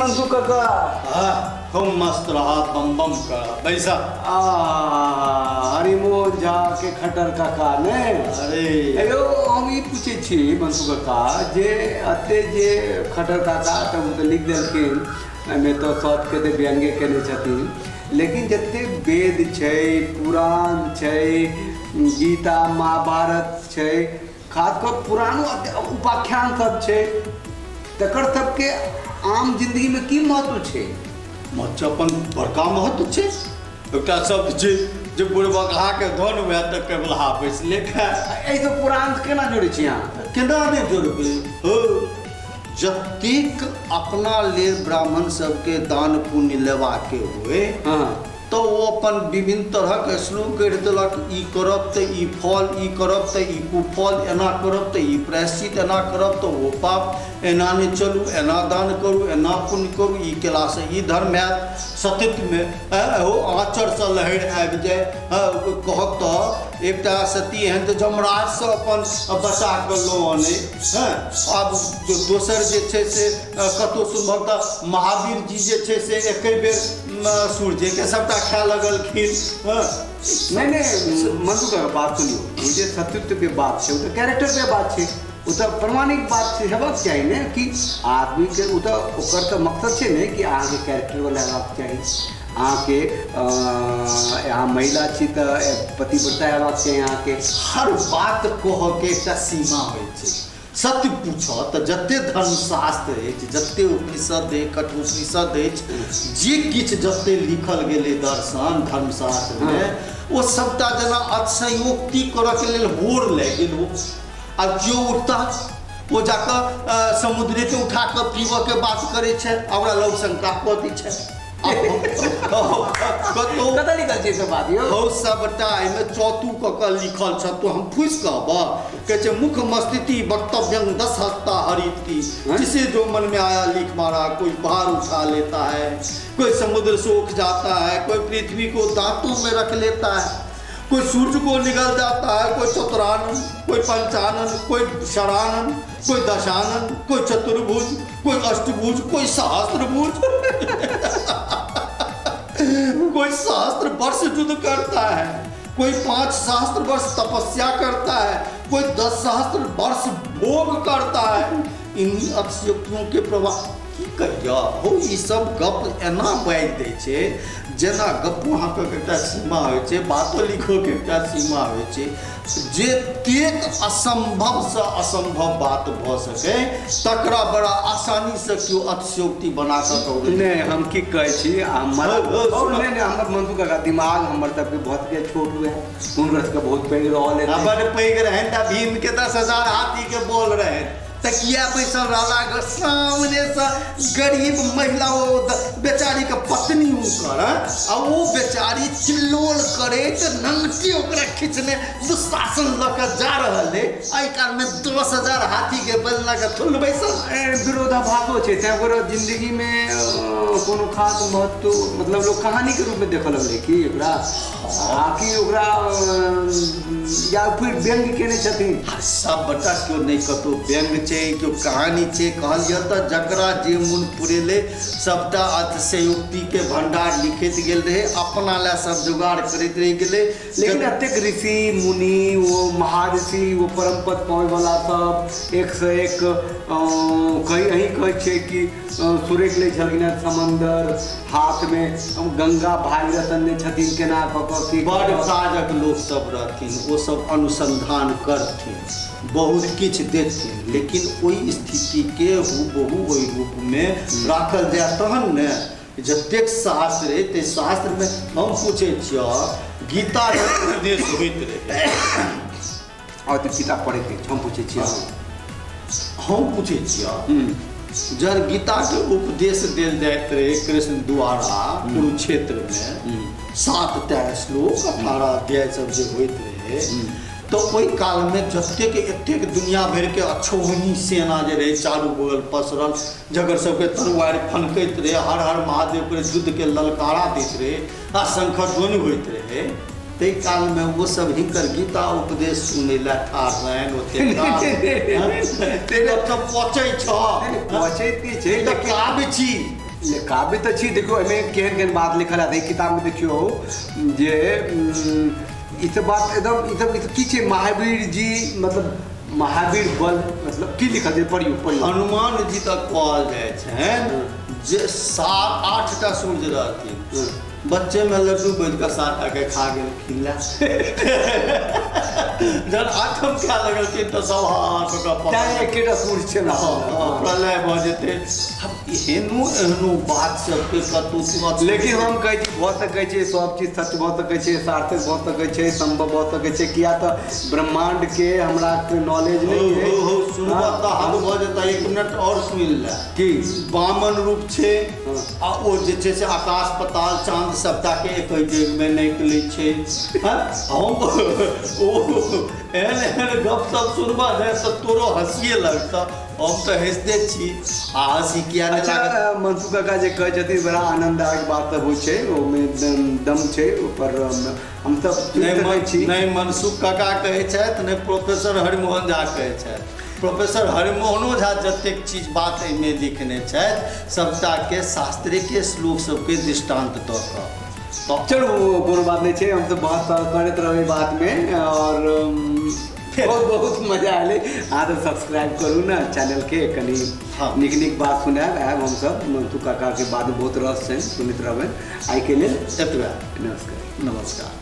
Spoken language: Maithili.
मंसू काका? हाँ, खूब मस्त रहा, बम बम करा बैसा। आ हरिमोहन झा के खटर काका ने। अरे हेलो, हम ई पूछै छी मंसू काका जे एते जे खटर काका तऽ ओ तऽ लिख देलखिन, एहिमे तऽ सबके तऽ व्यंग्य केने छथिन, लेकिन जते वेद छै, पुराण छै, गीता महाभारत छै, खास कऽ पुरानो उपाख्यान सब छै, तकर सबके आम जिंदगीमे की महत्व छै? महत्व अपन बड़का महत्व छै। एकटा शब्द छै जे बुढ़बकहाके धन हुए तऽ केवलहा बैसले खाय। एहिसँ पुराण केना जोड़ै छी अहाँ? केना नहि जोड़बै हो, जतेक अपना लेल ब्राह्मण सबके दान पुण्य लेबाके हुए तऽ ओ अपन विभिन्न तरहक श्लोक गढ़ि देलक, ई करब तऽ ई फल, ई करब तऽ ई कुफल, एना करब तऽ ई प्रायश्चित, एना करब तऽ ओ पाप, एना नहि चलू, एना दान करू, एना पुण्य करू, ई केलासँ ई धर्म हैत। सतीत्वमे हो आँचरसँ लहरि आबि जाय कहक तऽ एकटा सती एहन तऽ जमराजसँ अपन बचा कऽ लऽ अनै। हँ, आब दोसर जे छै से कतहु सुनबहक तऽ महावीर जी जे छै से एके बेर सूर्यके सबटा खाय लगलखिन। हँ, नहि नहि मधु का बात सुनियौ, ओ जे सतीत्वके बात छै ओ तऽ कैरेक्टरके बात छै, ओ तऽ प्रमाणिक बात छै, हेबाक चाही ने कि आदमीके ओ तऽ ओकर तऽ मकसद छै ने कि अहाँके कैरेक्टर वाला हेबाक चाही, अहाँके अहाँ महिला छी तऽ पतिव्रता हेबाक चाही अहाँके। हर बात कहऽके एकटा सीमा होइ छै। सत्य पूछऽ तऽ जते धर्मशास्त्र अछि, जते उपनिषद अछि, कठोपनिषद अछि, जे किछु जते लिखल गेलै दर्शन धर्मशास्त्रमे, ओ सबटा जेना अतिशयोक्ति करऽके लेल होर लागि गेल हो। आ जो उठता ओ जाकऽ समुद्रेके उठा कऽ पीबऽके बात करै छै आ ओकरा लघु शंका कऽ दै छै। कतौ कतऽ लिखल छै सब बात यौ? हौ, सबटा एहिमे चौतू कऽ कऽ लिखल छ। तो हम फूसि कहबह, कहै छै मुख मस्तिति वक्तव्यं दस हस्ता हरित की, जिसे जो मन में आया लिख मारा। कोई पहाड़ उठा लेता है, कोई समुद्र सोख जाता है, कोई पृथ्वी को दांतों में रख लेता है, कोई सूर्य को निगल जाता है, कोई चतुरानन, कोई पंचानन, कोई षडानन, कोई दशानन, कोई चतुर्भुज, कोई अष्टभुज, कोई सहस्त्रभुज, कोई सहस्त्र वर्ष युद्ध करता है, कोई 5 सहस्त्र वर्ष तपस्या करता है, कोई 10 सहस्त्र वर्ष भोग करता है। इन्हीं अतिशयोक्तियों के प्रभाव की कहिया हो, ई सब गप एना बाजि दै छै जेना गप्पो हाँकऽके एकटा सीमा होइ छै, बातो लिखोके एकटा सीमा होइ छै। जतेक असम्भवसँ असम्भव बात भऽ सकै तकरा बड़ा आसानीसँ केओ अतिशयोक्ति बना कऽ ककरो। नहि, हम की कहै छी, हमर नहि नहि हमर मंसू काका दिमाग हमर सबके बहुत के छोट हुए, हुनकर सबके बहुत पैघ रहल है। बड़ पैघ रहनि तऽ भीमके 10,000 हाथीके बोल रहनि तऽ किया बैसल रहला? अगर सामनेसँ गरीब महिला ओ बेचारीके पत्नी हुनकर आ ओ बेचारी चिल्लोल करैत ननकी ओकरा खींचने दुशासन लऽ कऽ जा रहल अइ, एहि कालमे 10,000 हाथीके बल लऽ कऽ थुल बैसल। विरोधाभासो छै, तैं ओकर जिन्दगीमे कोनो खास महत्व, मतलब लोक कहानीके रूपमे देखऽ लगलै कि ओकरा आकि ओकरा या फिर व्यंग्य केने छथिन। सबटा केओ नहि कतहु व्यंग्य छै, केओ कहानी छै। कहलियै तऽ जकरा जे मोन पुरेलै सबटा अतिशयोक्तिके भण्डार लिखैत गेल रहै, अपना लए सब जोगाड़ करैत रहि गेलै। लेकिन एतेक ऋषि मुनि, ओ महर्षि, ओ परम पद पाबैवला सब एकसँ एक कही अहीं कहै छियै कि सुरकि लै छलखिन हेँ समन्दर हाथमे, गंगा भागीरथ अनने छथिन केना कऽ कऽ की बड़ काजक लोकसभ रहथिन, ओ सब अनुसन्धान करथिन, बहुत किछु देखथिन, लेकिन ओहि स्थितिके हूबहू ओहि रूपमे राखल जाय तहन ने। जतेक शास्त्र अइ ताहि शास्त्रमे हम पूछै छियह, गीता उपदेश होइत रहै आओर तऽ किताब पढ़ैके हम पूछै छियै, हम पूछै छियह, जहन गीताके उपदेश देल जाइत रहै कृष्ण द्वारा कुरुक्षेत्रमे, 7टा श्लोक 18 अध्याय सब जे होइत रहै, तऽ ओहि कालमे जतेक एतेक दुनिया भरिके अक्षौहिणी सेना जे रहै चारू बगल पसरल, जकर सबके तरुआरि फनकैत रहै, हर हर महादेव करैत युद्धके ललकारा दैत रहै आ शंखध्वनि होइत रहै, ताहि कालमे ओ सब हिनकर गीता उपदेश सुनै लए ठाढ़ रहनि ओते काल। तऽ पचै छह पचैत नहि छै तऽ काव्य छी। काव्य तऽ छी। देखियौ, एहिमे केहन केहन बात लिखल हैत एहि किताबमे। देखियौ जे ई सब बात एकदम, ई सब, ई सब की छै? महावीर जी, मतलब महावीर बल, मतलब की लिखल छै? पढ़ियौ, पढ़ियौ। हनुमान जी तक कहल जाइ छनि जे 7-8 टा सूर्य रहथिन, बच्चे में लड्डू बज कऽ 7 टा के खा गेलखिन। ला जहन आठम खा लगलखिन तऽ सब हा कऽ कऽ तैं एकेटा सूर्य छै ने। हँ, प्रलय भऽ जेतै। आब एहनो एहनो बात सबके कतहु तुरत। लेकिन हम कहै छी, भऽ सकै छै, सब चीज सच भऽ सकै छै, सार्थक भऽ सकै छै, सम्भव भऽ सकै छै, किया तऽ ब्रह्माण्डके हमरा नॉलेज हो नहि हो अछि। हो, सुनबह तऽ हद भऽ जेतै। एक मिनट आओर सुनि ले। की? वामन रूप छै आ ओ जे छै से आकाश, पताल, चाँद सबटाके एक डेगमे नापि लै छै। हँ, हम ओ एहन एहन गप सब सुनबह ने तऽ तोरो हँसिए लगतह। हम तऽ हँसिते छी आ हँसी किया नहि अच्छा लागत? मनसुख काका जे कहै छथिन, बड़ा आनन्ददायक बात सब होइ छै, ओहिमे दम छै, ओकर हमसब सुनि नहि सकै छी। नहि मनसुख काका कहै छथि, नहि प्रोफेसर हरिमोहन झा कहै छथि। प्रोफेसर हरिमोहनो झा जतेक चीज बात एहिमे लिखने छथि, सबटाके शास्त्रीय श्लोक सबके दृष्टान्त दऽ कऽ तऽ चलू, कोनो बात नहि छै। हमसब बहस करैत रहबै बातमे आओर फेर बहुत बहुत मजा एलै। अहाँ तऽ सब्सक्राइब करू ने चैनलके कनि। नीक नीक बात सुनायब आयब हमसब। मंतू काकाके बात बहुत रस छनि, सुनैत रहबै। आइके लेल एतबे। नमस्कार। नमस्कार।